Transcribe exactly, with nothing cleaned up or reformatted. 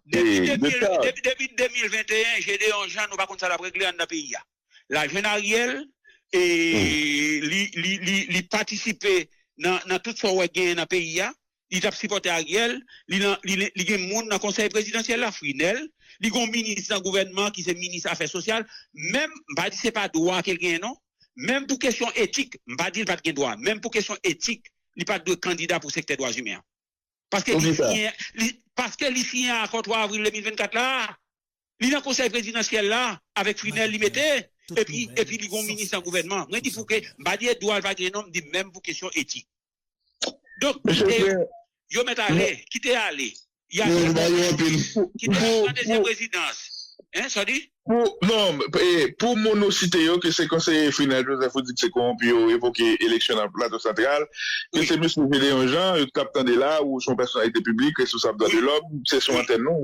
Depi de mil, depi, depi de mil venteyen, Gédéon Jean, nou pa konn sa l ap regle anndan peyi a. L al jwenn Ariel, e li, li, li, li patisipe nan, nan tout sa w wè genyen nan peyi a. Li t ap sipòte Ariel, li, nan, li, li gen moun nan konsèy prezidansyèl la, Frinel, li gen yon minis nan gouvènman ki se minis afè sosyal. Menm, m pa di se pa dwa ke l genyen non, menm pou kesyon etik, m pa di l pa t gen dwa, menm pou kesyon etik, li pa t dwe kandida pou sektè dwa imen an. Paske li siyen, li, paske li siyen akò twa avril de mil vennkat la, li nan konsèy prezidansyèl la, avèk Frinel li mete, epi, epi li gen yon minis nan gouvènman. Mwen di pou ke, m pa di Edouard pa gen non, m di menm pou kesyon etik. Donk, kite yo, yo mèt ale, kite ale. Y a kite al nan dezyèm prezidans. Hein, sa di? Pou, non, e, pou moun ou site yo, ke se konseye Frinel Joseph ou di ke se kowonpi yo revoke eleksyon nan Plato Santral, ke se mesye Gédéon Jean, yo t ap tande la, ou se yon pèsonalite piblik, responsab dwa de lòm, se sou antèn nou,